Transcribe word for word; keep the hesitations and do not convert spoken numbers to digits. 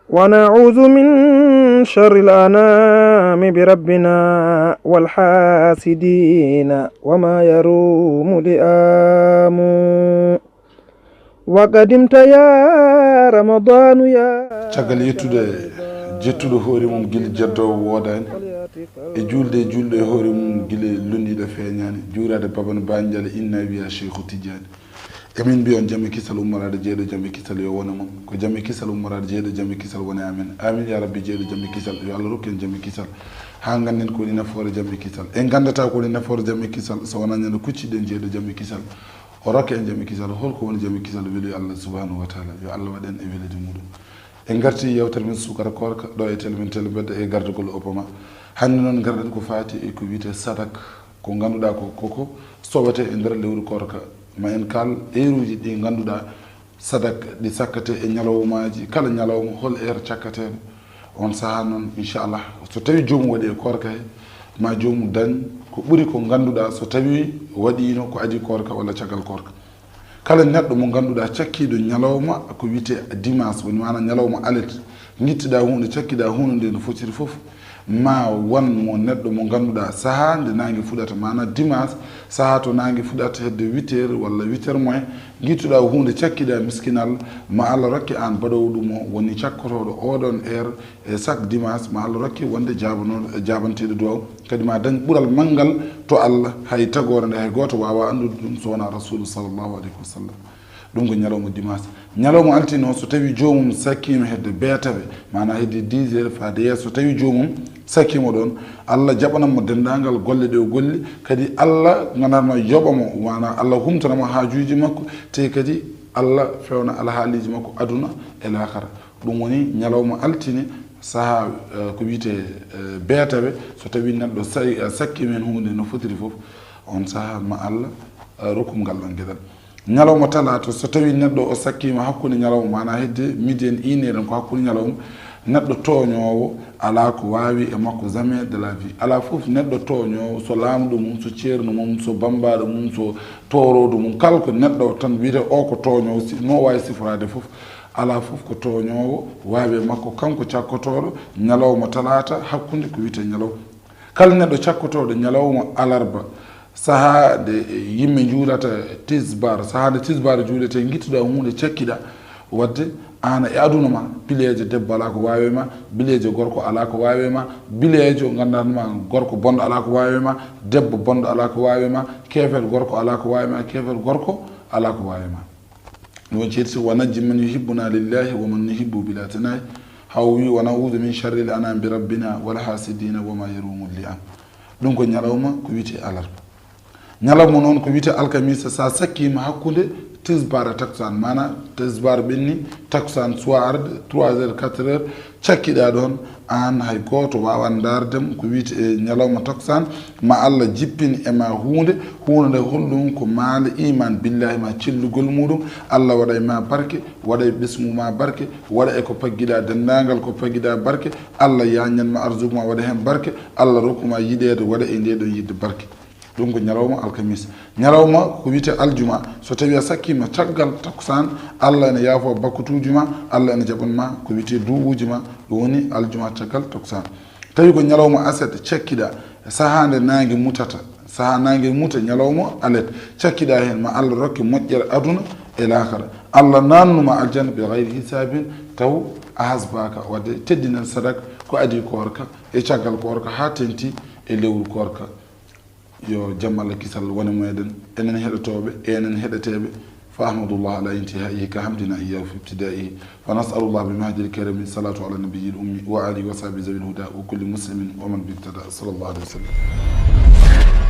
ونعوذ من شر الأنام بربنا والحاسدين وما يروم لئام. وقدمت يا رمضان يا. Caggal yettude jettuɗo hoore mum gila jeddoowo woodaani, e juulde e juulɗo e hoore mum gila lundiiɗo feeñaani, juuraade Baban Banjal inna wiya Cheikhu Tidiane. Emin mbiya on jam e kisal ummoraade jeyɗo jam e kisal yo wone mon. Ko jam e kisal ummoraade jeyɗo jam e kisal wone amen. Amin ya rabbi jeyɗo jam e kisal. Yo Allah rokku en jam e kisal. Haa ngannden ko woni nafoore jam e kisal. En nganndata ko woni nafoore jam e kisal so wonaa ñande kucciɗen jeyɗo jam e kisal. O rokka en jam e kisal. Holko woni jam e kisal? Weluye Allah subhanahu wa taala. Yo Allah waɗ en e welude muɗum. En ngarti yewtere men suukara koorka ɗo e tele men tele bedda e gardugol opama. Hannde noon ngarɗen ko faati e ko wiyetee sadak. Ko ngannduɗaa ko koko sowetee e nder lewru koorka. Ma en kaal eeruuji ɗi ngannduɗaa sadak ɗi sakketee e ñalawmaaji, kala ñalawma hol heure cakketeeɗo. On sahaa noon inchallah so tawi joomum waɗi e koorka he, ma joomum dañ ko ɓuri ko ngannduɗaa so tawi waɗiino ko adii koorka walla caggal koorka. Kala neɗɗo mo ngannduɗaa cakkiiɗo ñalawma ko wiyetee dimanche, woni maanaa ñalawma alet, ngittuɗaa huunde, cakkiɗaa huunde nde no fotiri fof, ma won mo neɗɗo mo ngannduɗaa sahaa nde naange fuɗata, maanaa dimanche, sahaa to naange fuɗata hedde huit heures walla huit heures moins, ngittuɗaa huunde cakkiɗaa miskinal, ma Allah rokke aan baɗoowo ɗum o woni cakkotooɗo oɗon heure e chaque dimanche, ma Allah rokke wonde jaabanooɗo, jaabanteeɗo duwaaw, kadi ma dañ ɓural manngal to Allah, hay tagoore nde hay gooto waawaa anndude ɗum so wonaa Rasuulu sallallahu alayhi wa sallam. Ɗum ko ñalawma dimanche. Ñalawma altine o, so tawi joomum sakkiima hedde beetawe, maanaa hedde dix heures faade yeeso, so tawi joomum sakkiima ɗoon, Allah jaɓanan mo denndaangal golle ɗe o golli, kadi Allah ganatma yoɓa mo, maanaa Allah humtana mo haajuuji makko, te kadi Allah fewna alhaaliiji makko aduna e laakara. Ɗum woni ñalawma altine, sahaa eh, ko wiyetee eh, beetawe, so tawi neɗɗo sa- eh, sakkiima heen huunde no fotiri fof, on sahaa ma Allah eh, rokkum ngal ɗoon geɗal. Ñalawma talaata, so tawi neɗɗo o sakkiima hakkunde ñalawma, maanaa hedde midi en, une heure en, ko hakkunde ñalawma, neɗɗo tooñoowo alaa ko waawi e makko jamais de la vie. Alaa fof neɗɗo tooñoowo, so laamɗo mum, so ceerno mum, so bammbaaɗo mum, so tooroodo mum, kala ko neɗɗo tan wiyetee o ko tooñoowo, si- no waawi siforaade fof, alaa fof ko tooñoowo waawi e makko kanko cakkotooɗo ñalawma talaata hakkunde ko wiyetee ñalawma. Kala neɗɗo cakkotooɗo ñalawma alarba, sahaa nde yimɓe njuulata tisbar, sahaa nde tisbar juuletee, ngittuɗaa huunde cakkiɗaa, waɗde aan e aduna ma, bileejo debbo alaa ko waawi e ma, bileejo gorko alaa ko waawi e ma, bileejo nganndanma gorko bonɗo alaa ko waawi e ma, debbo bonɗo alaa ko waawi e ma, keefeer gorko alaa ko waawi e ma, keefeer gorko alaa ko waawi e ma. Ɗum woni ceerti, wa najji man yuhibbuna lillahi wa man nuhibbu bila tanahi. Haw wi wa naudu min sharri l anam bi rabbina wal hasidina wa ma yarumu li'am. Ɗum ko ñalawma ko wiyetee alarba. Ñalawma noon ko wiyetee alkamisa, so a sakkiima hakkunde tisbar e takkusaan, maanaa tisbar ɓenni, takkusaan suwa arde trois heures quatre heures, cakkiɗaa ɗoon, aan hay gooto waawaa ndaardem ko wiyetee e ñalawma takkusaan, ma Allah jippin e ma huunde, huunde nde holɗum? Ko maale iman billahi ma cellugol muɗum, Allah waɗa e ma barke, waɗa e ɓesngu ma barke, waɗa e ko paggiɗaa denndaangal ko paggiɗaa barke, Allah yaañan ma arsugu ma waɗa heen barke, Allah rokku ma yiɗeede waɗa e ndee ɗoon yiɗde barke. Ɗum ko ñalawma alkamisa. Ñalawma ko wiyetee aljuma, so tawii a sakkiima caggal takkusaan, Allah ene yaafoo bakkutuuji ma, Allah ene jaɓan ma ko wiyetee duuɓuuji ma, ɗum woni aljuma caggal takkusaan. Tawi ko ñalawma aset cakkiɗaa, sahaa nde naange mutata, sahaa naange muta ñalawma alet, cakkiɗaa heen ma Allah rokke moƴƴere aduna e laakara. Allah naatnu ma aljanna bi gayri hisaabin, taw a hasbaaka, waɗde teddinen sadak ko adii koorka e caggal koorka haa teŋti e lewru koorka. Yo jam Allah kisal wone meɗen, enen heɗotooɓe e enen heɗeteeɓe. Fa ahmadullah ala intihaihi ka hamdina iyahu fi ibtidaihi. Fa nasalullah bi mahdi lkarami salatu ala nabiyi l ummi wa alihi wa sahbi zawi lhuda wa kulli muslimin wa man bihtada sallallahu alayhi wa sallam.